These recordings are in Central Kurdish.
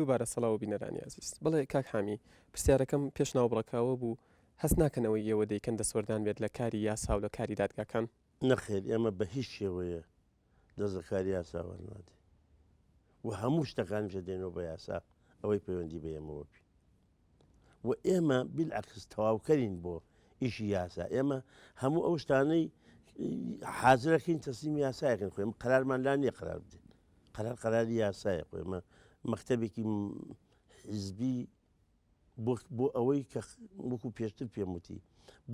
دووبارە سڵاو بینەرانی ئازیز. بەڵێ کاک حامی، پرسیارەکەم پێش ناوبڕەکە ئەوە بوو، هەست ناکەن ئەوەی ئێوە دەیکەن دەستوەردان بێت لە کاری یاسا و لە کاری دادگاکان؟ نەخێر ئێمە بە هیچ شێوەیە دەست لە کاری یاسا وەرنادەین و هەموو شتەکانیش دەدەینەوە بە یاسا ئەوەی پەیوەندی بە ئێمەوە بی و ئێمە بیلعکس تەواوکەرین بۆ ئیشی یاسا ئێمە هەموو ئەو شتانەی حازرەکەین تەسلیم یاسایەکەن خۆ ئێمە قەرارمان لا نییە قەرار بدەین قەرار قەراری یاسایە خۆ ئێمە مەکتەبێکی حیزبی بۆ بۆ ئەوەی کە وەکو پێشتر پێم وتی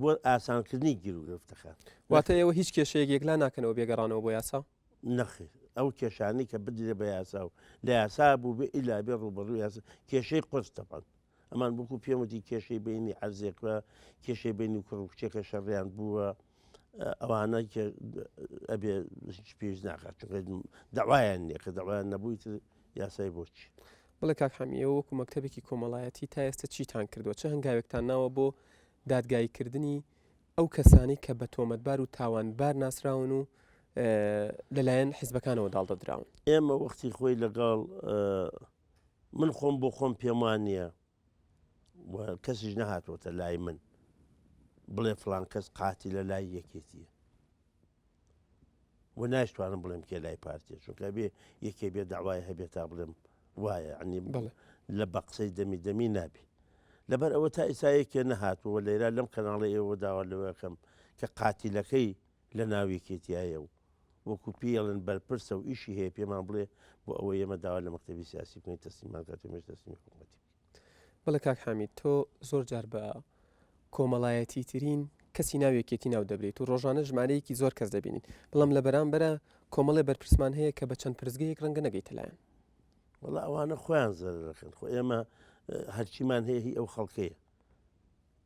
بۆ ئاسانکردنی گیروگرفتەکان. واتە ئێوە هیچ کێشەیەک یەکلا ناکەنەوە بێ گەڕانەوە بۆ یاسا؟ نەخێر ئەو کێشانەی کە بدرێ بە یاسا و لە یاسا بووبێ ئیلا بێ ڕووبەڕووی یاسا کێشەی قورس تەبعەن ئەمان وەکو پێم وتی کێشەی بینی عەرزێکە کێشەی بینی کوڕ و کچێکە شەڕیان بووە ئەوانە کە ئەبێ هیچ پێویست ناکات چونکە داوایان نییە کە داوایان نەبووی تر یاسای بۆچی بڵێ کاک حامی ئێوە وەکو مەکتەبێکی کۆمەڵایەتی تا ئێستا چیتان کردووە چ هەنگاوێکتان ناوە بۆ دادگاییکردنی ئەو کەسانەی کە بە تۆمەتبار و تاوانبار ناسراون و لەلایەن حیزبەکانەوە داڵدەدراون؟ ئێمە وەختی خۆی لەگەڵ من خۆم بۆ خۆم پێم وان نییە و کەسیش نەهاتووەتە لای من بڵێ فلان کەس قاتی لە لای یەکێتیە و ناشتوانم بڵێم کێ لای پارتیە چونکە بێ یەکێ بێ داوای هەبێت تا بڵێم وایە عنی بەڵێ لە بە قسەی دەمی دەمی نابی لەبەر ئەوە تا ئیسا یەکێ نەهاتووە لێرە لەم کەناڵی ئێوە داوا لەوەکەم کە قاتیلەکەی لە ناو یەکێتیایە و وەکو پێڵن بەرپرسە و ئیشی هەیە پێمان بڵێ بۆ ئەوەی ئێمە داوا لە مەکتەبی سیاسی بکەین تەسلیمان کات و ئێمەش تەسلیمی حکوومەتی بکەین. بەڵێ کاک حامید تۆ زۆر جار بە کۆمەڵایەتی ترین کەسی ناو یەکێتی ناو دەبرێت و ڕۆژانە ژمارەیەکی زۆر کەس دەبینین بەڵام لە بەرامبەرە کۆمەڵێ بەرپرسمان هەیە کە بە چەند پرسگەیەک ڕەنگە نەگەیتە لایان. وەڵا ئەوانە خۆیان زەرەرەکەن خۆ ئێمە هەرچیمان هەیە هی ئەو خەڵکەیە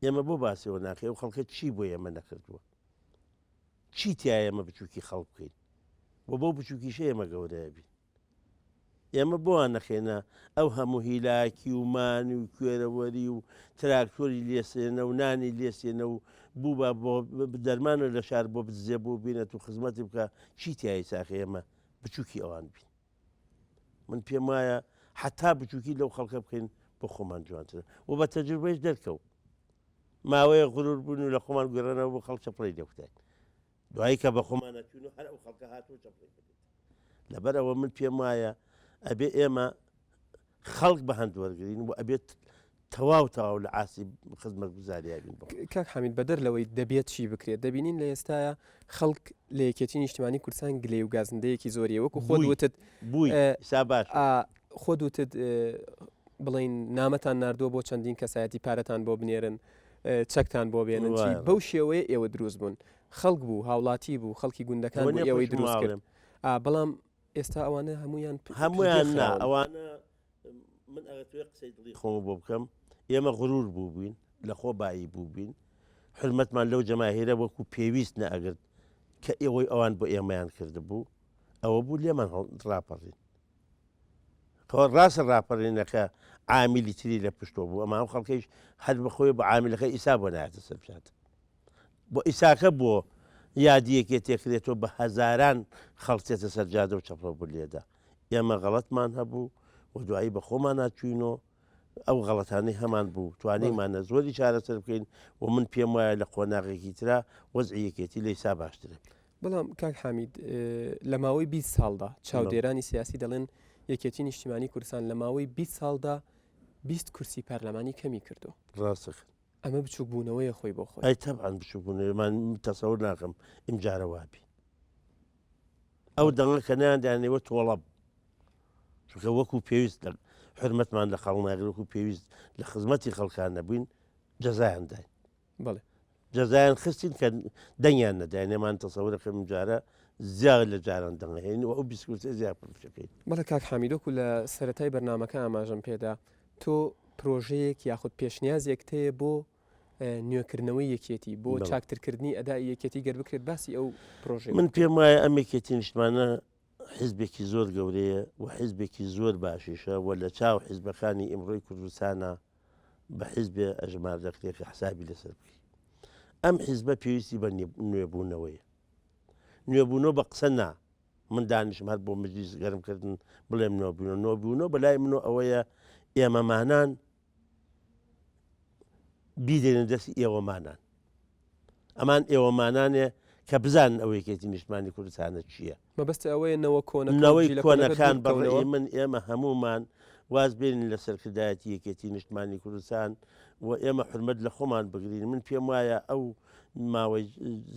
ئێمە بۆ باسیەوە ناکەی ئەو خەڵکە چی بۆ ئێمە نەکردووە چی تیا ئێمە بچووکی خەڵک بکەین و بۆ بچووکیشە ئێمە گەورەیە بین ئێمە بۆوان نەخێنە ئەو هەموو هیلاکی و مانی و کوێرەوەری و تراکتۆری لێسێنە و نانی لێسێنە و بوو بە بۆ دەرمانە لە شار بۆ بدزێ بۆ بینێت و خزمەتی بکە چی تیایی ساخی ئێمە بچووکی ئەوان بین من پێم وایە حتا بچووکی لەو خەڵکە بکەین بۆ خۆمان جوانترە و بە تەجروبەیش دەرکەوت ماوەیە غرور بوون و لە خۆمان گوێڕانەوە بۆ خەڵک چەپڵەی لێ کوتاین دوایی کە بە خۆمانە چوون و هەر ئەو خەڵکە هاتووە چەپڵەی بدێت لەبەر ئەوە من پێم وایە ئەبێ ئێمە خەڵک بە هەند وەرگین و ئەبێت تەواو تەواو لە ئاستی خزمەتگوزاریا بین بۆ کاک حامید بەدەر لەوەی دەبێت چی بکرێت دەبینین لە ئێستایا خەڵک لە یەکێتی نیشتمانی کوردستان گلەی و گازندەیەکی زۆریە وەکو خۆت بووی وتت بووی ئیسا باش خۆت وتت بڵین نامەتان ناردووە بۆ چەندین کەسایەتی پارەتان بۆ بنێرن چەکتان بۆ بێنن چی بەو شێوەیە ئێوە دروست بوون خەڵک بوو هاوڵاتی بوو خەڵکی گوندەکان بوو ئێوەی دروست کرد بەڵام ئێستا ئەوانە هەمویان هەمویان نا ئەوانە من ئەگەر توێ قسەی دڵی خۆم بۆ بکەم ئێمە غرور بووبین لە خۆ بایی بووبین حرمەتمان لەو جەماهیرە وەکو پێویست نەئەگرت کە ئێوەی ئەوان بۆ ئێمەیان کردبوو ئەوە بوو لێمان ڕاپەڕین خۆ ڕاستە ڕاپەڕینەکە عامیلی تری لە پشتۆ بوو ئەمە ئەم خەڵکەیش هەر بەخۆی بە عامیلەکە ئیسا بۆ نایەتە سەر بژات بۆ ئیساکە بۆ یادی یەکێ تێکرێتەوە بە هەزاران خەڵک تێتە سەر جادە و چەپڵە بۆ لێدا ئێمە غەڵەتمان هەبوو و دوایی بە خۆمانا چوینۆ ئەو غەڵەتانەی هەمان بوو توانیمانە زۆری چارەسەر بکەین و من پێم وایە لە قۆناغێکی ترا وەزعی یەکێتی لە ئیسا باشترە. بەڵام کاک حامید لە ماوەی 20 ساڵدا چاودێرانی سیاسی دەڵێن یەکێتی نیشتیمانی کوردستان لە ماوەی 20 ساڵدا 20 کورسی پەرلەمانی کەمی کردو. ڕاستە. ئەمە بچوک بوونەوەیە خۆی بۆ خۆی. ئەی تەبعەن بچوک بوونەوەیە من تەسەور ناکەم ئیمجارە وابی. ئەو دەنگە کە نەیاندانەوە تۆڵە بوو. چونکە وەکو پێویست لە حرمەتمان لە خەڵک ناگرت وەکو پێویست لە خزمەتی خەڵکان نەبووین جەزایان داین. بەڵێ. جەزایان خستین کە دەنگیان نەداین ئێمان تەسەورەکەم جارە زیاد لە جاران دەنگ هێنین و ئەو 20 کورسیە زیاد پڕ بکەین. بەڵێ کاک حامید وەکو لە سەرەتای بەرنامەکە ئاماژەم پێدا تۆ پرۆژەیەک یاخود پێشنیازێکت هەیە بۆ نوێکردنەوەی یەکێتی بۆ چاکترکردنی ئەدای یەکێتی گەر بکرێت باسی ئەو پرۆژەیە من پێم وایە ئەم یەکێتی نیشتمانە حیزبێکی زۆر گەورەیە و حیزبێکی زۆر باشیشە و لە چاو حیزبەکانی ئیمڕۆی کوردستانە بە حیزبێ ئەژمار دەکرێت کە حسابی لەسەر بکەی ئەم حیزبە پێویستی بە نوێبوونەوەیە نوێبوونەوە بە قسە نا من دانیشم هەر بۆ مجلیس گەرم کردن بڵێم نۆبوونەوە نۆبوونەوە بەلای منەوە ئەوەیە. ئێمەمانان بیدەینە دەستی ئێوەمانان. ئەمان ئێوەمانانێ کە بزانن ئەو یەکێتی نیشتمانی کوردستانە چییە. مەبەست ئەوەیە نەوە کۆنەکان و نەوەی جیلە کۆنەکە کۆنەکان دوور بە بکەونەوە؟ ڕەئی من ئێمە هەموومان واز بێنین لە سەرکردایەتی یەکێتی نیشتمانی کوردستان و ئێمە حورمەت لە خۆمان بگرین. من پێم وایە ئەو ماوەی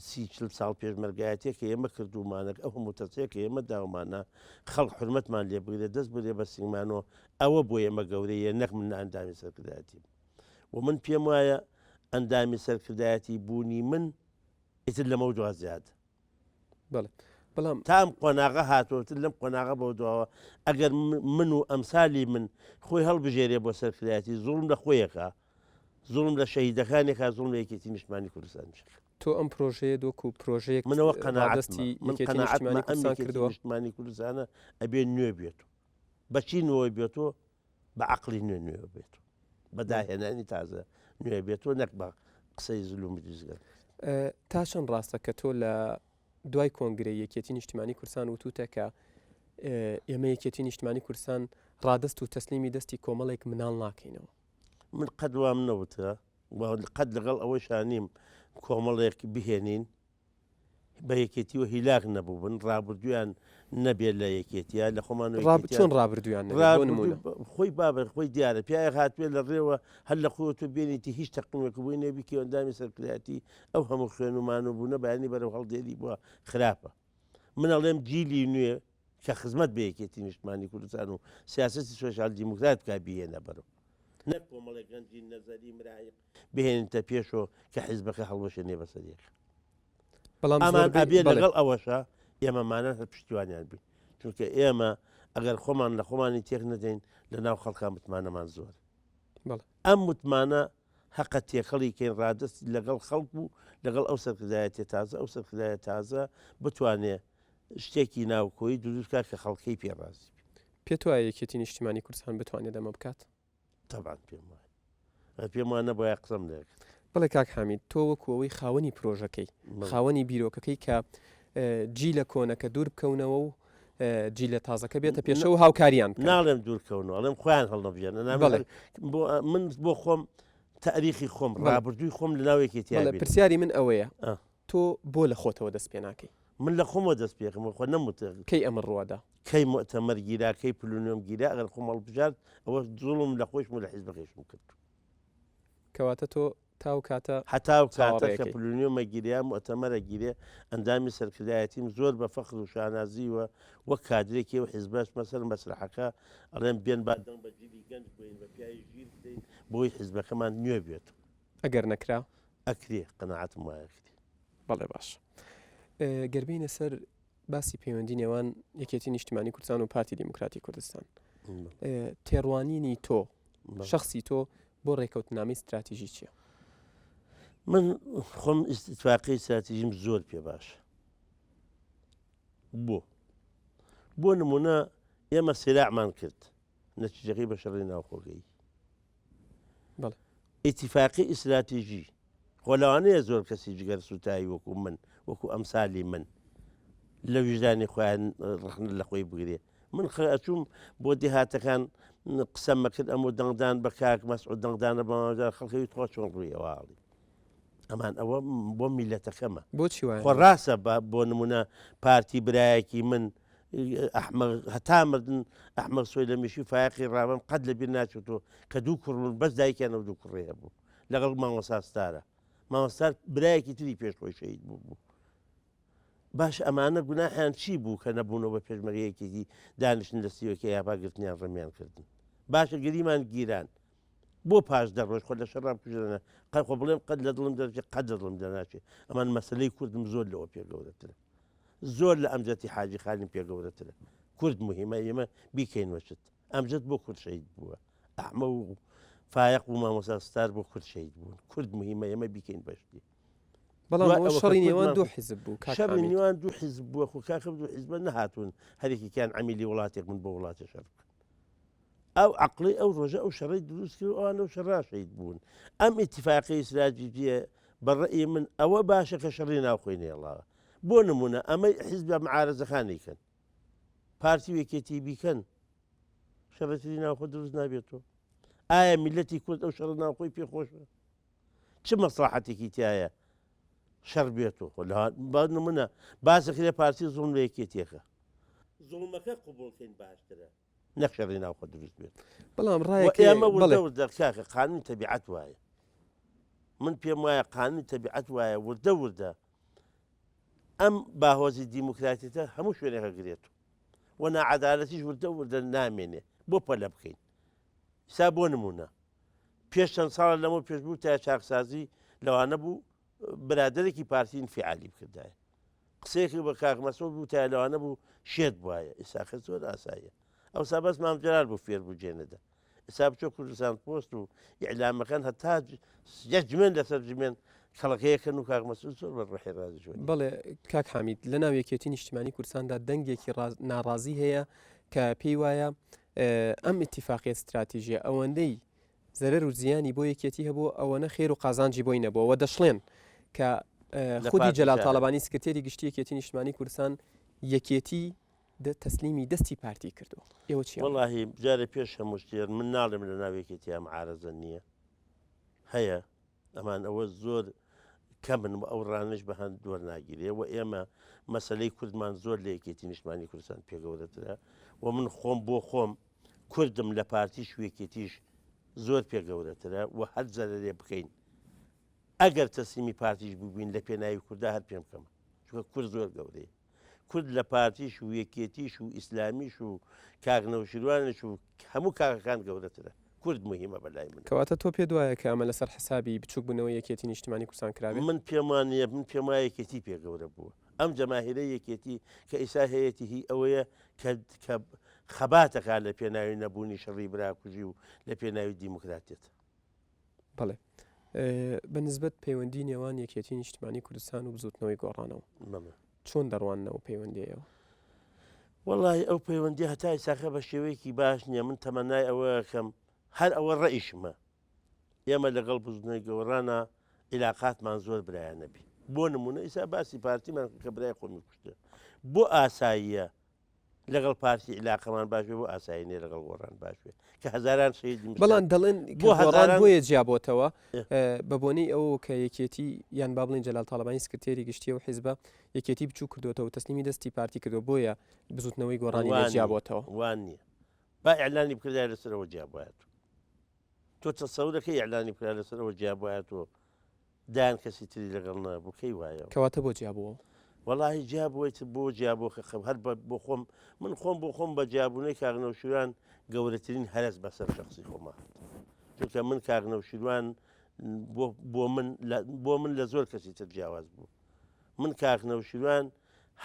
سی چل ساڵ پێشمەرگایەتیە کە ئێمە کردوومانە، ئەو هەموو تەسەیە کە ئێمە داومانە، خەڵک حورمەتمان لێ بگرێت، دەست بگرێ بە سنگمانەوە، ئەوە بۆ ئێمە گەورەیە نەک من ئەندامی سەرکردایەتی بم. و من پێم وایە ئەندامی سەرکردایەتی بوونی من ئیتر لەمەو دوا زیادە. بەڵێ بەڵام تا ئەم قۆناغە هاتووەتر لەم قۆناغە بەو دواوە ئەگەر من و ئەمسالی من خۆی هەڵبژێرێ بۆ سەرکردایەتی زوڵم لە خۆیەکە زوڵم لە شەهیدەکانێکا زوڵم لە یەکێتی نیشتمانی کوردستانیش ئەکا. تۆ ئەم پرۆژەیەت وەکو پرۆژەیەک منەوە قەناعەتمە ڕادەستی من یەکێتی قەناعەتمە نیشتیمانی ئەم کوردستان یەکێتی کردووە؟ نیشتمانی کوردستانە ئەبێ نوێ بێت و بەچی نوێ بێت و بە عەقڵی نوێ نوێ بێت و بە داهێنانی تازە نوێ بێت و نەک بە قسەی زل و مریزگەر. تا چەند ڕاستە کە تۆ لە دوای کۆنگرەی یەکێتی نیشتیمانی کوردستان وتوتە کە ئێمە یەکێتی نیشتمانی کوردستان ڕادەست و تەسلیمی دەستی کۆمەڵێک مناڵ ناکەینەوە؟ من قەت وام نەوتە و قەت لەگەڵ ئەوەشا نیم کۆمەڵێک بهێنین بە یەکێتی و هیلاک نەبووبن ڕابردوویان نەبێت لە یەکێتیە لە خۆمان چۆن ڕابردوویان خۆی بابە خۆی دیارە پیاە هاتوێ لە ڕێوە هەر لە خۆ تۆ بێنیتی هیچ تەقیمێک بووی نەبی کێوەندامی سەرکردایەتی ئەو هەموو خوێن و مانوبوونە بەیانی بەرەو هەڵدێری بووە خراپە من ئەڵێم جیلی نوێ کە خزمەت بە یەکێتی نیشتمانی کوردستان و سیاسەتی سۆسیال دیموکرات بکا بیهێنە بەرەو نەک کۆمەڵێک گەنجی نەزەری مراهیق بهێنیتە پێشەوە کە حیزبەکە هەڵوەشێنێ بەسەر یەک. بەڵام ئەمان زۆربەی ئەبێ بەڵێ. لەگەڵ ئەوەشا ئێمەمانان هەر پشتیوانیان بین چونکە ئێمە ئەگەر خۆمان لە خۆمانی تێک نەدەین لە ناو خەڵکان متمانەمان زۆر بەڵێ. ئەم متمانە هەقە تێکەڵی کەین ڕادەست لەگەڵ خەڵک و لەگەڵ ئەو سەرکردایەتیە تازە ئەو سەرکردایە تازە بتوانێ شتێکی ناوکۆیی دروست بکات کە خەڵکەی پێ ڕازی بێت. پێت وایە یەکێتی نیشتیمانی کوردستان بتوانێت ئەمە بکات؟ تەبعەن پێم وایە. ئەگەر پێم وا نەبوایە قسەم نەکرد. بەڵێ کاک حامید تۆ وەکو ئەوەی خاوەنی پرۆژەکەی، خاوەنی بیرۆکەکەی کە جیلە کۆنەکە دوور بکەونەوە و جیلە تازەکە بێتە پێشەوە و هاوکاریان بکەن. ناڵێم دوور کەونەوە، ئەڵێم خۆیان هەڵنەبژێرن. من بۆ خۆم تاریخی خۆم ڕابردووی خۆم لە ناو یەکێتییا بەڵێ بینیم. پرسیاری من ئەوەیە تۆ بۆ لە خۆتەوە دەست پێ ناکەی؟ من لە خۆمەوە دەست پێ ئەکەم خۆ نەموت. کەی ئەمە ڕووەدا؟ کەی موئتەمەر گیرا، کەی پلونیۆم گیرا، ئەگەر خۆم هەڵبژارد ئەوە زوڵم لە خۆیشم و لە حیزبەکەیشم کرد. کەواتە تۆ تا ئەو کاتە هەتا ئەو کاتە کە چاوەڕێیەکەی. پلونیۆمە گیرێ یا موئتەمەرە گیرێ، ئەندامی سەرکردایەتیم زۆر بە فەخر و شانازیوە وەک کادرێکی ئەو حیزبە ئەچمە سەر مەسرەحەکە ئەڵێم بێن با دەنگ بە جیلی گەنج بەین، بە پیاوی ژیر بدەین بۆی حیزبەکەمان نوێ بێتەوە. ئەگەر نەکرا؟ ئەکرێ، قەناعەتم وایە ئەکرێ. بەڵێ باش. گەر بێینە سەر باسی پەیوەندی نێوان یەکێتی نیشتیمانی کوردستان و پارتی دیموکراتی کوردستان تێڕوانینی تۆ شخصی تۆ بۆ ڕێکەوتنامەی ستراتیژی چییە؟ من خۆم ئیتفاقی استراتیژیم زۆر پێ باش بۆ بۆ نمونە ئێمە سراعمان کرد نەتیجەکەی بە شەڕی ناوخۆگەی ئیتیفاقی ئیستراتیژی خۆ لەوانەیە زۆر کەسی جگەر سووتاوی وەکو من وەکو ئەمسالی من لە ویژدانی خۆیان ڕەخنە لە خۆی بگرێ من خ ئەچووم بۆ دێهاتەکان قسەم مەکرد ئەم و دەنگدان بە کاک مەسعود دەنگدانە بە مامەجار خەڵکەوی تخوا چۆن ڕوویەوە ئاڵی ئەمان ئەوە بۆ میلەتەکەمە بۆچی وایە خۆ ڕاستە بۆ نمونە پارتی برایەکی من ئەحمەق هەتا مردن ئەحمەق سۆی لە میشی فایەقی ڕابم قەت لە بیر ناچێتەوە کە دوو کوڕ بوون بەس دایکیان ئەو دوو کوڕەی هەبوو لەگەڵ مامۆستا ستارە مامۆستا برایەکی تری پێش خۆی شەهید بوو بوو باش ئەمانە گوناحیان چی بوو کە نەبوونەوە بە پێشمەرگەیەکێتی دانیشتن لە سیوەکە یاپا گرتنیان ڕمیان کردن باشە گریمان گیران بۆ پاش دە ڕۆژ خۆ لە شەڕا بکوژرێنە قەت خۆ بڵێم قەت لە دڵم دەرچێ قەت لە دڵم دەرناچێ ئەمان مەسلەی کوردم زۆر لەوە پێ گەورەترە زۆر لە ئەمجەتی حاجی خانیم پێ گەورەترە کورد مهمە ئێمە بیکەین وەشت ئەمجد بۆ کورد شەهید بووە ئەحمە و فایەق و مامۆستا ستار بۆ کورد شەهید بوون کورد مهمە ئێمە بیکەین بەشتی بەڵام ئەوە شەڕی نێوان دوو حیزب بوو شەڕی نێوان دوو حیزب بووە خۆ کاکە دوو حیزبە نەهاتوون هەرێکێکیان عەمیلی وڵاتێک بوون بۆ وڵاتێ شەڕ بکەن ئەو عەقڵەی ئەو ڕۆژە ئەو شەڕەی دروست کرد و ئەوان لەو شەڕا شەهید بوون. ئەم ئیتیفاقی ئیستراتیژییە بە ڕەئی من ئەوە باشە کە شەڕی ناوخۆی نەهێڵاوە. بۆ نموونە ئەمەی حیزبە معارەزەکان ئەیکەن. پارتی و یەکێتی بیکەن شەڕێتری ناوخۆ دروست نابێتەوە. ئایا میلەتی کورد ئەو شەڕە ناوخۆی پێ خۆشە؟ چ مەسڵەحەتێکی تیایە شەڕ بێت و بە نمونە باسەکرێ پارتی زوڵم لە یەکێتیەکە زوڵمەکە قبوڵکەین باشترە نەک شەڕی ناوخۆ دروست بێت بەڵام ڕایەک ئێمە وردە وردە کاکە قانون تەبیعەت وایە من پێم وایە قانون تەبیعەت وایە وردە وردە ئەم باهۆزی دیموکراتیتە هەموو شوێنێکە گرێت و ناعەدالەتیش وردە وردە نامێنێ بۆ پەلە بکەین سا بۆ نمونە پێش چەند ساڵە لەمە پێش بوو تا چاکسازی لەوانە بوو برادێکی پارتی انفعالی بکردایە قسەیەکی بە کاک مەسعود بوتایە لەوانە بوو شێت بوایە ئیساخە زۆر ئاساییە ئەوسا بەس مام جەلال بوو فێر بوو جێنەدا ئیسا بچۆ کوردستان پۆست و ئیعلامەکان هەتا یەک جمێن لەسەر جمێن کەڵەکەیەکەن و کاک مەسعود زۆر بە ڕۆحی ڕازی شوێن بەڵێ کاک حامید لە ناو یەکێتی نیشتیمانی کوردستاندا دەنگێکی ناڕازی هەیە کە پێی وایە ئەم ئیتیفاقیە ستراتیژیە ئەوەندەی زەرەر و زیانی بۆ یەکێتی هەبوو ئەوەنە خێر و قازانجی بۆی نەبووە و دەشڵێن کە خودی جەلال تاڵەبانی سکرتێری گشتی یەکێتی نیشتمانی کوردستان یەکێتی تەسلیمی دەستی پارتی کردو ئێوە چی وەڵاهی جارێ پێش هەموو شتێک من ناڵێم لە ناو یەکێتی ئەم عارەزە نییە هەیە ئەمان ئەوە زۆر کەمن و ئەو ڕانش بە هەند وەرناگیرێ و ئێمە مەسلەی کوردمان زۆر لە یەکێتی نیشتمانی کوردستان پێگەورەترە و من خۆم بۆ خۆم کوردم لە پارتیش و یەکێتیش زۆر پێ گەورەترە و هەر زەرەرێ بکەین ئەگەر تەسلیمی پارتیش ببین لە پێناوی کوردا هەر پێم کەمە چونکە کورد زۆر گەورەیە کورد لە پارتیش و یەکێتیش و ئیسلامیش و کاک نەوشیروانش و هەموو کاکەکان گەورەترە کورد مهمە بەلای من کەواتە تۆ پێت وایە کە ئەمە لەسەر حسابی بچووکبوونەوەی یەکێتی نیشتمانی کوردستان کرابێ؟ من پێم وا نییە من پێم وایە یەکێتی پێ گەورە بووە ئەم جەماهیرەی یەکێتی کە ئیسا هەیەتی هی ئەوەیە کە کە خەباتەکە لە پێناوی نەبوونی شەڕی براکوژی و لە پێناوی دیموکراتیەت. بەڵێ بە نسبەت پەیوەندی نێوان یەکێتی نیشتمانی کوردستان و بزوتنەوەی گۆڕانەوە چۆن دەڕواننەوە پەیوەندیەوە؟ وەڵی ئەو پەیوەندی هەتا ئیساکە بە شێوەیەکی باش نییە من تەمەنای ئەوەکەم هەر ئەوە ڕئیشمە ئێمە لەگەڵ بزنەی گەوەڕانە عیلاقاتمان زۆر برایانە بی بۆ نمونە ئیسا باسی پارتیمان کە برای خۆمی کوشتە بۆ ئاساییە لەگەڵ پارتی عیلاقەمان باش بێ بۆ ئاسایی نیە لەگەڵ گۆڕان باش بێ کە هەزاران شەهیدی بەڵام دەڵێن بۆ هەزاران بۆیە جیابۆتەوە بە بۆنەی ئەوە کە یەکێتی یان با بڵێن جەلال تاڵەبانی سکرتێری گشتیە و حیزبە یەکێتی بچوو کردوێتەوە تەسلیمی دەستی پارتی کردو بۆیە بزوتنەوەی گۆڕانی لێ جیابۆتەوە وان نییە با ئیعلانی بکردایە لەسەرەوە جیابایەت تۆ تەسەورەکەی ئیعلانی بکرا لەسەرەوە جیابایەت و دایان کەسی تری لەگەڵ نەبوو کەی وایە کەواتە بۆ جیابووە وەڵاهی جیابوویت بۆ جیابوو کە خەم هەر بۆ خۆم من خۆم بۆ خۆم بە جیابوونەی کاک نەوشیروان گەورەترین هەرەس بەسەر شخصی خۆما چونکە من کاک نەوشیروان بۆ من بۆ من لە زۆر کەسی تر جیاواز بوو من کاک نەوشیروان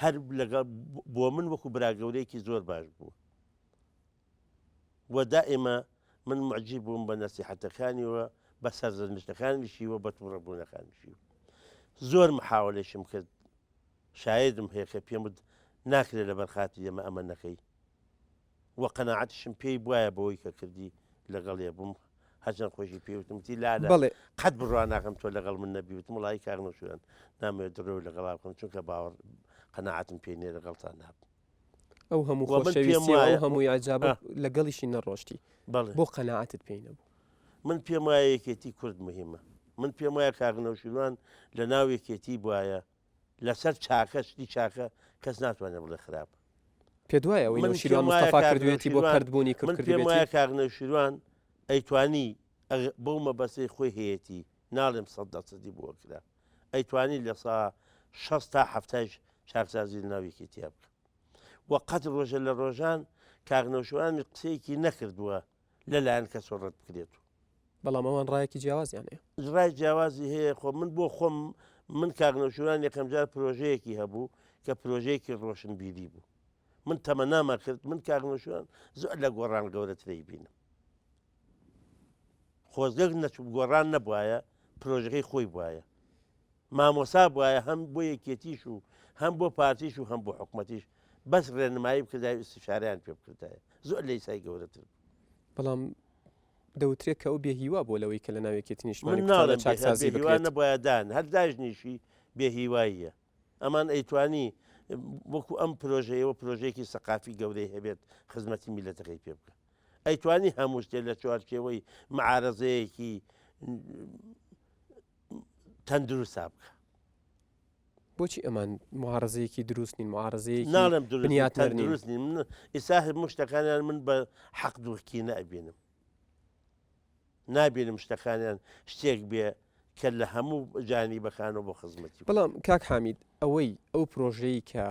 هەر لەگەڵ بۆ من وەکو برا گەورەیەکی زۆر باش بوو و دائیمە من معجیب بووم بە نەسیحەتەکانی و بە سەرزەنشتەکانیشی و بە تووڕەبوونەکانیشی زۆر محاولەشم کرد شایدم هەیە کە پێم وت ناکرێت لەبەر خاتری ئەمە ئەمە نەکەی و قەناعەتیشم پێی بواە بەوەی کە کردی لەگەڵێ بووم هەرچەند خۆشی پێی وتم وتی لالە بەڵێ قەت بڕوا ناکەم تۆ لەگەڵ من نەبی وتم وڵی کاک نەوشیروان نامەوێت درۆ لەگەڵا بکەم چونکە باوەڕ قەناعەتم پێی نییە لەگەڵتان نابم ئەو هەموو خۆشەویستی و ئەو هەموو ئیعجابە لەگەڵیشی نەڕۆشتی بۆ قەناعەتت پێی نەبوو؟ من پێم وایە یەکێتی کورد مهمە من پێم وایە کاک نەوشیروان لە ناو یەکێتی بواە لەسەر چاکە شتی چاکە کەس ناتوانێت بڵێ خراپ پێت وایە ئەوەی نەوشیروان مستەفا کردوێتی بۆ پەرتبوونی کورد من پێم وایە کاک نەوشیروان ئەیتوانی بەو مەبەستەی خۆی هەیەتی ناڵێم سەد دەسەدی بۆ کرا ئەیتوانی لە سا 60 تا هەفتایش چاکسازی لە ناو یەکێتیا بکە و قەت ڕۆژە لە ڕۆژان کاک نەوشیروان قسەیەکی نەکردووە لەلایەن کەسەوە ڕەت بکرێت و بەڵام ئەوان ڕایەکی جیاوازیان هەیە. ڕای جیاوازی هەیە خۆ من بۆ خۆم من کاک نەوشیروان یەکەم جار پرۆژەیەکی هەبوو کە پرۆژەیەکی ڕۆشنبیری بوو من تەمەنامە کرد من کاک نەوشیروان زۆر لە گۆڕان گەورەترەی بینم خۆزگە نەچوو گۆڕان نەبوایە پرۆژەکەی خۆی بواە مامۆسا بوایە هەم بۆ یەکێتیش و هەم بۆ پارتیش و هەم بۆ حکومەتیش بەس ڕێنمایی بکردایە و ئیستیشارەیان پێ بکردایە زۆر لە ئیسای گەورەتر بوو. بەڵام دەوترێت کە ئەو بێ هیوا بووە لەوەی کە لە ناو یەکێتی نیشتمانی من کوردستاندا ناڵێم بێ چاکسازی بێ هیوا بکرێت. نەبوایە دان هەر دایشنیشی بێ هیواییە ئەمان ئەیتوانی وەکو ئەم پرۆژەیەوە پرۆژەیەکی سەقافی گەورەی هەبێت خزمەتی میللەتەکەی پێ بکا. ئەیتوانی هەموو شتێ لە چوارچێوەی معارەزەیەکی تەندروستا بکە. بۆچی ئەمان معارەزەیەکی دروست نین معارەزەیەکی ناڵێم دروست نین، بنیاتنەر نین؟ تەندروست نین. من ئیسا هەموو شتەکانیان من بە حەق دوورکینە ئەبینم. نابینم شتەکانیان شتێک بێ کە لە هەموو جانیبەکانەوە بۆ خزمەتی بەڵام کاک حامید ئەوەی ئەو پرۆژەی کە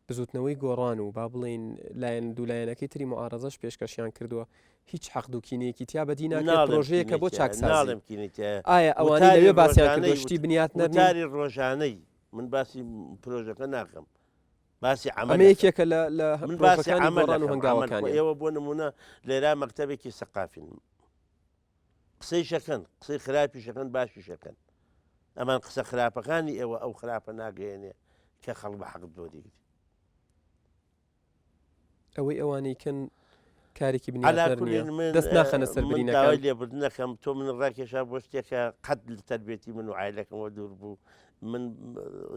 بزوتنەوەی گۆڕان و با بڵێین لایەن دوولایەنەکەی تری معارەزەش پێشکەشیان کردووە هیچ حەقد و کینەیەکی تیا بەدی ناکرێت ناڵێم پرۆژەیەکە بۆ کینەی تیایە، چاکسازی ناڵێم کینەی تیایە. ئایا ئەوانەی وتاری لەوێ باسیان ڕۆژانەی کردووە شتی بنیاتنەر نین؟ وتاری ڕۆژانەی من باسی پرۆژەکە ناکەم باسی عەمەل ئەمە ئەکەم. یەکێکە لە لە من باسی پرۆژەکانی عەمەل گۆڕان و ئەکەم، عەمەل خۆ هەنگاوەکانیان. ئێوە بۆ نموونە لێرا مەکتەبێکی سەقافین قسەیش ئەکەن قسەی خراپیش ئەکەن باشیش ئەکەن ئەمان قسە خراپەکانی ئێوە ئەو خراپە ناگەیەنێ کە خەڵک بە حەقت وەریگری. ئەوەی ئەوانەی کەن کارێکی عەلا بنیاتنەر نییە کولین من دەست ناخەنە سەر من برینەکان. داوای لێبوردن ئەکەم تۆ من ڕاکێشا بۆ شتێکە قەت لە تەربیەتی من و عایلەکەمەوە دوور بوو من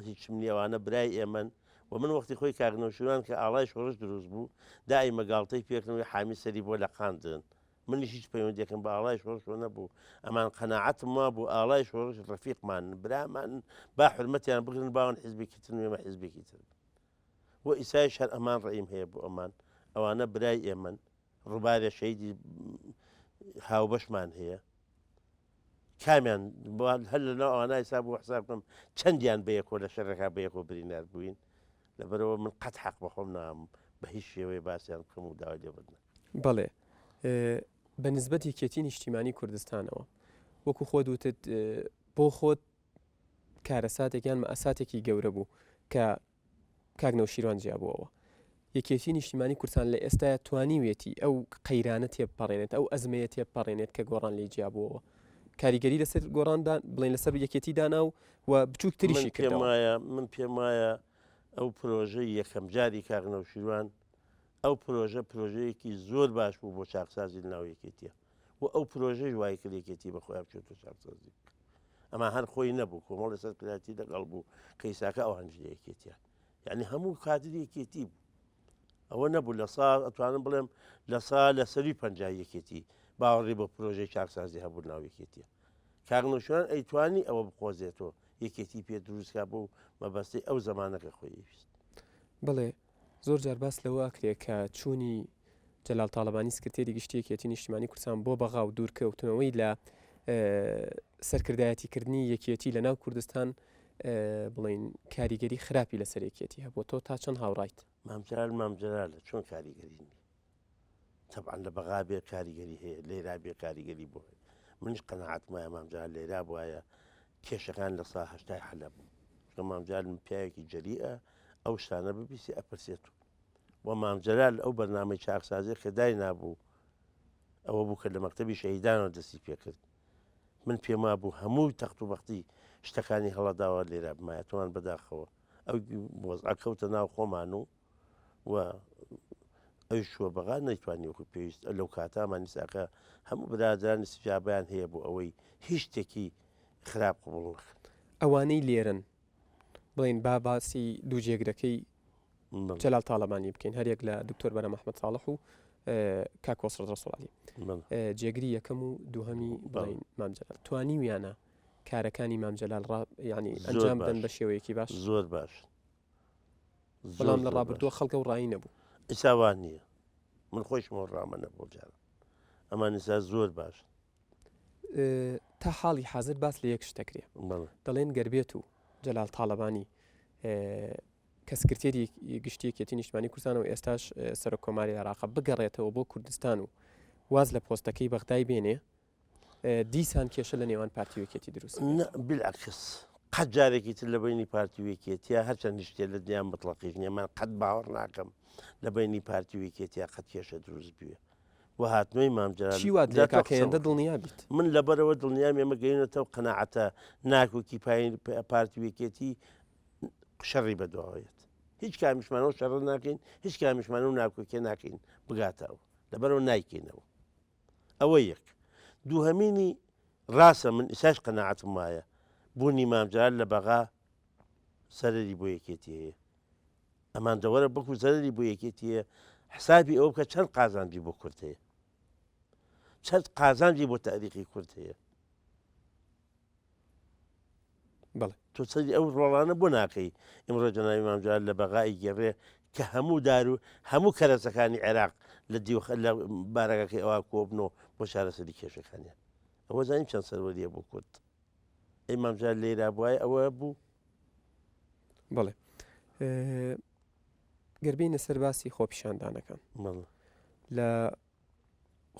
هیچم نییە ئەوانە برای ئێمەن و من وەختی خۆی کاک نەوشیروان کە ئاڵای شۆڕش دروست بوو دائیمە گاڵتەی پێکردم و حامی سەری بۆ لەقاندن منیش هیچ پەیوەندیەکم بە ئاڵای شۆڕشەوە نەبوو ئەمان قەناعەتم وابوو ئاڵای شۆڕش ڕەفیقمانن برامانن با حورمەتیان بگرن باوان حیزبێکی ترن و ئێمە حیزبێکی تر بن و ئیسایش هەر ئەمان ڕەئیم هەیە بۆ ئەمان ئەوانە برای ئێمەن ڕووبارێ شەیدی هاوبەشمان هەیە کامیان هەر لەناو ئەوانە حساب بۆ حساب بکەم چەندیان بەیەکۆ لە شەرەکە بەیەکۆ برینار بووین لەبەرەوە من قەت حەق بەخۆم نام بە هیچ شێوەیە باسییان بکەم و داوای لێبوردن بەڵێ بە نسبەت یەکێتی نیشتیمانی کوردستانەوە وەکو خۆت وتت بۆ خۆت کارەساتێک یان مەئەساتێکی گەورە بوو کە کاک نەوشیروان جیابووەوە. یەکێتی نیشتیمانی کوردستان لە ئێستایا توانیویەتی ئەو قەیرانە تێبپەڕێنێت، ئەو ئەزمەیە تێبپەڕێنێت کە گۆڕان لێی جیابووەوە. کاریگەری لەسەر گۆڕان دا بڵێن لەسەر یەکێتی دانا و و بچووکتریشی من پێم کردەوە. وایە من پێم وایە ئەو پرۆژەی یەکەم جاری کاک نەوشیروان ئەو پرۆژە پرۆژەیەکی زۆر باش بوو بۆ چاکسازی لەناو یەکێتیە و ئەو پرۆژەیش وای کرد یەکێتی بە خۆیان بچێتەوە چاکسازی بکە. ئەما هەر خۆی نەبوو کۆمەڵی سەرکردایەتی لەگەڵ بوو کەیساکە ئەوانیش لە یەکێتیان یعنی هەموو کادری یەکێتی بوو ئەوە نەبوو لە سا ئەتوانم بڵێم لە سا لە سەری 50 یەکێتی باوەڕی بۆ پرۆژەی چاکسازی هەبوو ناو یەکێتیە کاک نەوشیروان ئەیتوانی ئەوە بقۆزێتەوە یەکێتی پێ دروستکا بۆ مەبەستی ئەو زەمانەکە خۆی ویست بڵێ زۆر جار باس لەوە ئەکرێ کە چوونی جەلال تاڵەبانی سکرتێری گشتی یەکێتی نیشتیمانی کوردستان بۆ بەغا و دوورکەوتنەوەی لە سەرکردایەتی کردنی یەکێتی لە ناو کوردستان بڵین کاریگەری خراپی لەسەر یەکێتی هەبوو تۆ تا چەند هاوڕایت؟ مام جەلال مام جەلالە چۆن کاریگەری نییە؟ تەبعەن لە بەغا بێ کاریگەری هەیە لێرا بێ کاریگەری بۆ هەیە منیش قەناعەتم وایە مام جەلال لێرا بوایە کێشەکان لە سا هەشتای حەلە بوو چونکە مام جەلال پیاوێکی جەریئە ئەو شتانە ببیسێ ئەپرسێت و مام جەلال ئەو بەرنامەی چاکسازی کە داینابوو ئەوە بوو کە لە مەکتەبی شەهیدانەوە دەستی پێکرد من پێم وابوو هەموو تەخت و بەختی شتەکانی هەڵەداوە لێرە بمایەتەوەن بەداخەوە ئەو وەزعە کەوتە ناو خۆمان و و ئەویش چووە بەغا نەیتوانی وەکو پێویست لەو کاتە مانیساکە هەموو برادران استجابیان هەیە بۆ ئەوەی هیچ شتێکی خراپ قبوڵ نەکەن. ئەوانەی لێرەن بڵێین با باسی دوو جێگرەکەی جەلال تاڵەبانی بکەین هەریەک لە دکتۆر بەرەم ئەحمەد ساڵح و کاک کۆسرەت ڕەسوڵ عەلی جێگری یەکەم و دووهەمی بڵێین مام جەلال توانیویانە کارەکانی مام جەلال ڕا یعنی ئەنجام بدەن بە شێوەیەکی باش زۆر باش بەڵام لە ڕابردووە خەڵک ئەو ڕای نەبوو. ئیسا وا نییە من خۆیشم ئەو ڕامە نەبوو جاران ئەمان ئیسا زۆر باش. تا حاڵی حازر باس لە یەک شت دەکرێ دەڵێن گەر بێت و جەلال تاڵەبانی کە سکرتێری گشتی یەکێتی نیشتمانی کوردستان و ئێستاش سەرۆک کۆماری عێراقە بگەڕێتەوە بۆ کوردستان و واز لە پۆستەکەی بەغدای بێنێ دیسان کێشە لە نێوان پارتی و یەکێتی دروست نە بالعکس قەت جارێکی تر لە بینی پارتی و یەکێتیا هەرچەند شتێ لە دنیا مطلقیش نییە من قەت باوەڕ ناکەم لە بینی پارتی و یەکێتیا قەت کێشە دروست بوێ و هاتنەوەی مام جەلال چی وات جا لێکا تۆ کە قسە هێندە بکە. دڵنیا بیت؟ من لەبەرەوە دڵنیام ئێمە گەینەتەوە قەناعەتە ناکۆکی پای پارتی و یەکێتی شەڕی بەدواوەیەت هیچ کامیشمانەوە شەڕ ناکەین هیچ کامیشمانەوە ناکۆکیە ناکەین بگاتەوە لەبەرەوە نایکەینەوە ئەوە یەک. دووهەمینی ڕاستە من ئیساش قەناعەتم وایە بوونی مام جەلال لە بەغا زەرەری بۆ یەکێتی هەیە. ئەمان دەوەرە بەکو زەرەری بۆ یەکێتی هەیە حسابی ئەوە بکە چەند قازانجی بۆ کورد هەیە. چەند قازانجی بۆ تاریخی کورد هەیە بەڵێ تۆ سەری ئەو ڕۆڵانە بۆ ناکەی ئیمڕۆ جەنابی مام جەلال لە بەغای گەڕێ کە هەموو دار و هەموو کەرەسەکانی عێراق لە دیوخ لە بارەگاکەی ئەوە کۆبنەوە بۆ چارەسەری کێشەکانیان ئەوە زانیم چەند سەروەریە بۆ کورد ئەی مام جەلال لێرا بواە ئەوە بوو بەڵێ گەر بینە سەر باسی خۆپیشاندانەکان لە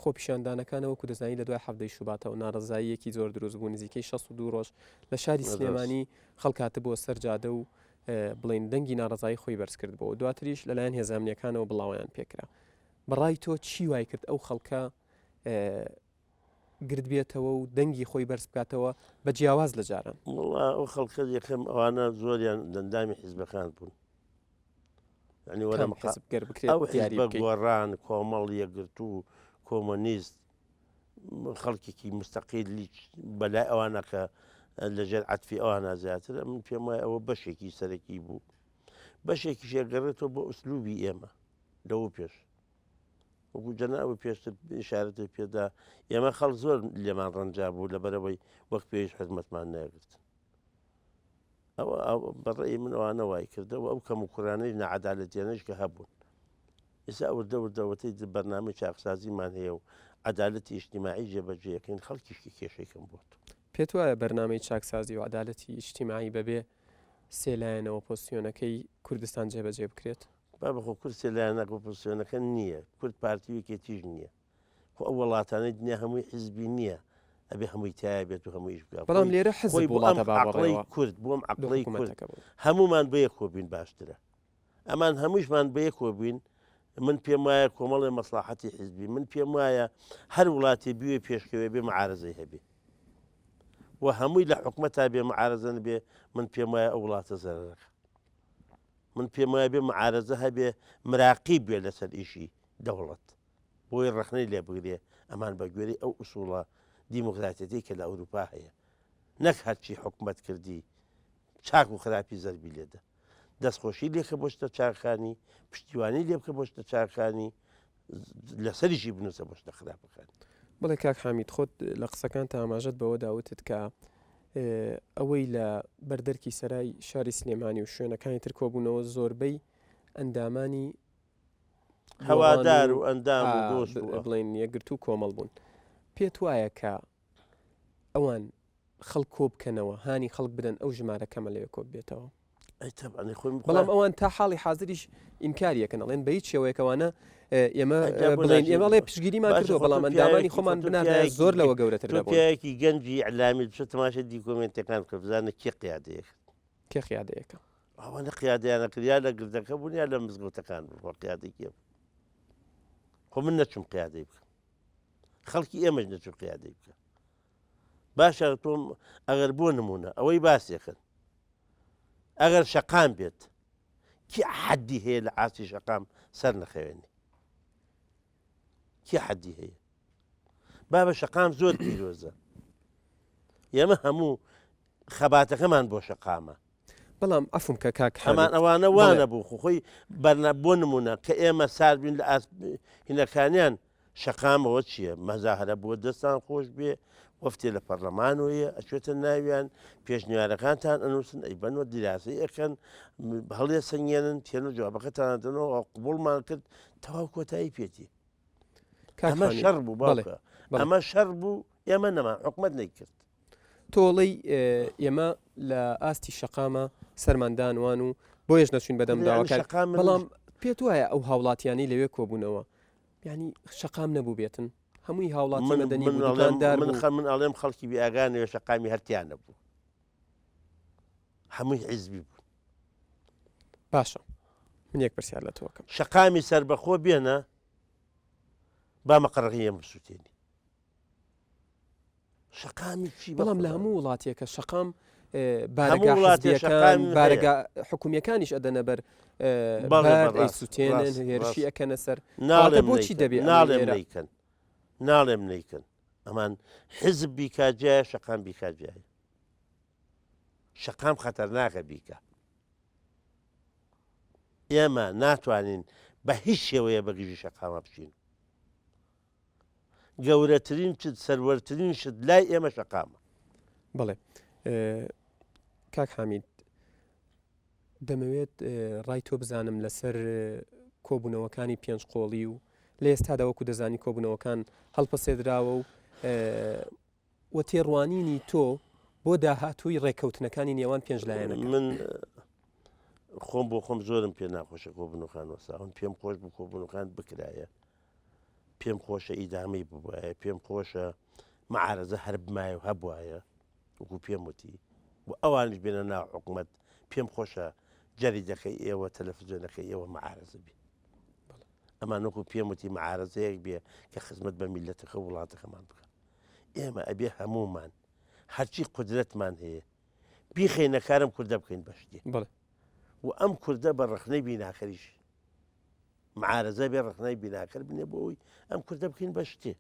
خۆپیشاندانەکانە وەکو دەزانانی لە دوای حەفتەی شوباتەوە ناڕەزاییەکی زۆر دروست بوو نزیکەی 62 ڕۆژ لە شاری سلێمانی خەڵک هاتبووە سەر جادە و بڵین دەنگی ناڕەزایی خۆی بەرز کرد بۆ دواتریش لەلایەن هێزامنیەکانەوە بڵاویان پێکرا بەڕای تۆ چی وای کرد ئەو خەڵکە گرد بێتەوە و دەنگی خۆی بەرز بکاتەوە بە جیاواز لە جاران؟ وەڵا ئەو خەڵکە یەکەم ئەوانە زۆریان دەندامی حیزبەکان بوون یعنی وەرە کام حیزب گەر بکرێت ئەو دیاری حیزبە بکەیت؟ گۆڕان کۆمەڵ یەکگرتوو کۆمۆنیست خەڵکێکی مستەقیلی بەلای ئەوانە کە لەژێر عەتفی ئەوانە زیاترە من پێم وایە ئەوە بەشێکی سەرەکی بوو بەشێکیش ئەگەڕێتەوە بۆ ئوسلوبی ئێمە لەوە پێش وەکو جەنابت پێشتر ئیشارەتت پێدا ئێمە خەڵک زۆر لێمان ڕەنجا بوو لەبەرەوەی وەک پێویست حرمەتمان نەگرت ئەوە بەڕێی من ئەوانە وای کردەوە ئەو کەم و کوڕانەی نەعادالەتیانەش کە هەبوون ئێستا وردە وردەوەتەی بەرنامەی چاکسازیمان هەیە و عەدالەتی ئیجتیماعی جێبەجێەکەین خەڵکیش کێشەی کەم بۆت. پێت وایە بەرنامەی چاکسازی و عەدالەتی ئیجتیماعی بەبێ سێ لایەنە ئۆپۆزسیۆنەکەی کوردستان جێبەجێ بکرێت؟ بابە خۆ کورد سێ لایەنە ئۆپۆزسیۆنەکە نییە، کورد پارتی و یەکێتیش نییە. خۆ ئەو وڵاتانەی دنیا هەمووی حیزبی نییە ئەبێ هەمووی تایە بێت و هەموو ئیش بکات. بەڵام لێرە حیزب خۆی بۆ ئەم وڵاتە با عەقڵەی بەڕێوە کورد بۆ ئەم دوو عەقڵەی کورد حکوومەتەکە بوون. هەموومان بەیەکەوە بین باشترە. ئەمان هەموویشمان بەیەکەوە بین من پێم وایە کۆمەڵێ مەسڵاحەتی حیزبی من پێم وایە هەر وڵاتێ بیوێ پێشکەوێ بێ معارەزەی هەبێ و هەمووی لە حکومەتا بێ معارەزە نەبێ من پێم وایە ئەو وڵاتە زەرەرەکە من پێم وایە بێ معارەزە هەبێ مراقیب بێ لەسەر ئیشی دەوڵەت بۆی ڕەخنەی لێ بگرێ ئەمان بە گوێرەی ئەو ئوسوڵە دیموکراتیەتی کە لە ئەوروپا هەیە نەک هەرچی حکومەت کردی چاک و خراپی زەربی لێدە دەستخۆشی لێکە بۆ شتە چاکانی پشتیوانی لێ بکە بۆ شتە چاکانی لەسەریشی بنووسە بۆ شتە خراپەکان. بەڵێ کاک حامید خۆت لە قسەکان تا ئاماژەت بەوە داوتت کە ئەوەی لە بەردەرکی سەرای شاری سلێمانی و شوێنەکانی تر کۆبوونەوە زۆربەی ئەندامانی هەوادار و ئەندام و دۆست بڵێن یەکگرتوو کۆمەڵ بوون پێت وایە کە ئەوان خەڵک کۆ بکەنەوە هانی خەڵک بدەن ئەو ژمارە کەمە لەوێ کۆ بێتەوە بەڵام ئەوان تا حاڵی حاضریش ئینکاری یەکەن ئەڵێن بە هیچ شێوەیەکەوانە ئێمە بڵێن ئێمە ئەڵێ پشگیریمان کردووە بەڵام ئەندامانی خۆمان بناردایە زۆر لەوە گەورەتر دەبوون پیاوێکی گەنجی ئیعلامی بچە تەماشای دیکۆمێنتەکان بکە بزانە کێ قیادەیەک کێ قیادەیەکە ئەوانە قیادەیانە کرد یا لە گردەکە بوون یا لە مزگەوتەکان بوون خۆ قیادەی کێ بوو خۆ من نەچوم قیادەی بکەم خەڵکی ئێمەش نەچوو قیادەی بکە باشە تۆم ئەگەر بۆ نمونە ئەوەی باسێکن ئەگەر شەقام بێت کی حەدی هەیە لە ئاستی شەقام سەر نەخەوێنی کی حەدی هەیە بابە شەقام زۆر پیرۆزە ئێمە هەموو خەباتەکەمان بۆ شەقامە بەڵام عەفوم کە کاک هەمان حامید ئەوانە بەڵێ. وانە بوو خۆ خۆی بەرنا بۆ نمونە کە ئێمە سارد بین لە ئاست هینەکانیان شەقامەوە چییە مەزاهرە بووە دەستان خۆش بێ وەفتێ لە پەرلەمانەوەیە ئەچێتە ناویان پێشنیارەکانتان ئەنووسن ئەیبەنەوە دیراسەی ئەکەن هەڵێ سەنگێنن تێن و جوابەکەتان دەنەوە قبوڵمان کرد تەواو کۆتایی پێتی کاک ئەمە حامید شەڕ بوو بەڵێ باوکە بەڵێ. ئەمە شەڕ بوو ئێمە نەما حکومەت نەیکرد تۆڵەی ئێمە لە ئاستی شەقامە سەرمان دانوان و بۆیەش نەچوین بەدەم داواکار بەڵام پێت وایە ئەو هاوڵاتیانی لەوێ کۆبوونەوە ینی شەقام نەبوو بێتن هەمووی هاوڵاتی مەدەنی من من خە من ئەڵێم خەڵکی بیئاگانەوە شەقامی هەرتیان نەبوو هەمووی حیزبی بوو باشە من یەک پرسیار لە تۆکەم شەقامی سربەخۆ بێنە با مەقەڕەکەی ئێمە بسووتێنی شەقامی چی بەڵام لە هەموو وڵاتێکە شەقام بارەگا حزبیەکان بارەگا حکومیەکانیش ئەدەنە بەر سوتێنن هێرشی ئەکەنە سەر ناڵێم بۆچی دەبێ ناڵێم نیکەن ناڵێم نیکەن ئەمان حزب بیکا جایە شەقام بیکا جایە شەقام خەتەرناکە بیکە ئێمە ناتوانین بە هیچ شێوەیە بەگژی شەقامە بچین. گەورەترین شت سەروەرترین شت لای ئێمە شەقامە. بەڵێ کاک حامید دەمەوێت ڕای تۆ بزانم لەسەر کۆبوونەوەکانی پێنج قۆڵی و لە ئێستادا وەکو دەزانی کۆبوونەوەکان هەڵپەسێدراوە و و تێڕوانینی تۆ بۆ داهاتووی ڕێککەوتنەکانی نێوان پێنج لایەنەکە. من خۆم بۆ خۆم زۆرم پێ ناخۆشە کۆبوونەکان وەساون پێم خۆش بوو کۆبوونەکان بکرایە پێم خۆشە ئیدامەی ببوایە پێم خۆشە معارەزە هەر بمایە و هەبوایە وەکو پێم وتی و ئەوانیش بێنە ناو حکومەت پێم خۆشە جەریدەکەی ئێوە تەلەفزیۆنەکەی ئێوە معارەزە بی ئەمان وەکو پێم وتی معارەزەیەک بێ کە خزمەت بە میلەتەکە و وڵاتەکەمان بکە ئێمە ئەبێ هەمومان هەرچی قدرەتمان هەیە بیخەینە کارم کوردە بکەین بەشتێ و ئەم کوردە بە ڕخنەی بیناکەریش معارەزە بێ ڕەخنەی بیناکەر بنێ بۆ ئەوی ئەم کوردە بکەین بە شتێ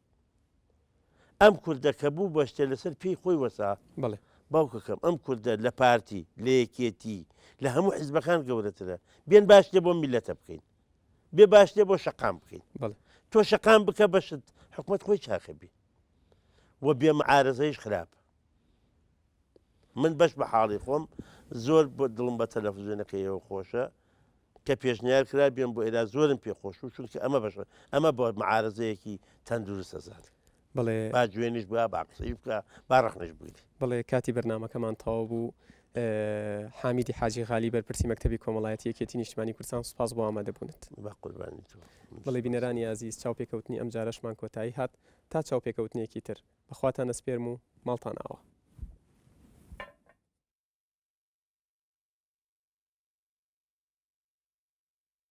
ئەم کوردە کە بوو بە شتێ لەسەر پێی خۆی وەسا بەڵێ باوکەکەم ئەم کوردە لە پارتی لە یەکێتی لە هەموو حیزبەکان گەورەترە بێن باشتێ بۆ میلەتە بکەین بێ باشتێ بۆ شەقام بکەین بەڵێ تۆ شەقام بکە بەشت حکومت خۆی چاکە بی و بێ معارەزەیش خراپ من بەش بە حاڵی خۆم زۆر بۆ دڵم بە تەلەفزیۆنەکەیەوە خۆشە کە پێشنیار کرا بێم بۆ ئێرا زۆرم پێ خۆش و چونکە ئەمە بەش ئەمە بۆ معارزەیەکی تەندروست ئەزان بڵێ با جوێنیش بووە با قسەی بکە با ڕەخنەش بگری. بەڵێ کاتی بەرنامەکەمان تەواو بوو حامیدی حاجی غالی بەرپرسی مەکتەبی کۆمەڵایەتی یەکێتی نیشتمانی کوردستان سوپاس بۆ ئامادەبوونت. بە قوربانی تۆ. بەڵێ بینەرانی ئازیز چاوپێکەوتنی ئەمجارەشمان کۆتایی هات تا چاوپێکەوتنێکی تر بەخواتان ئەسپێرم و ماڵتان ئاوا.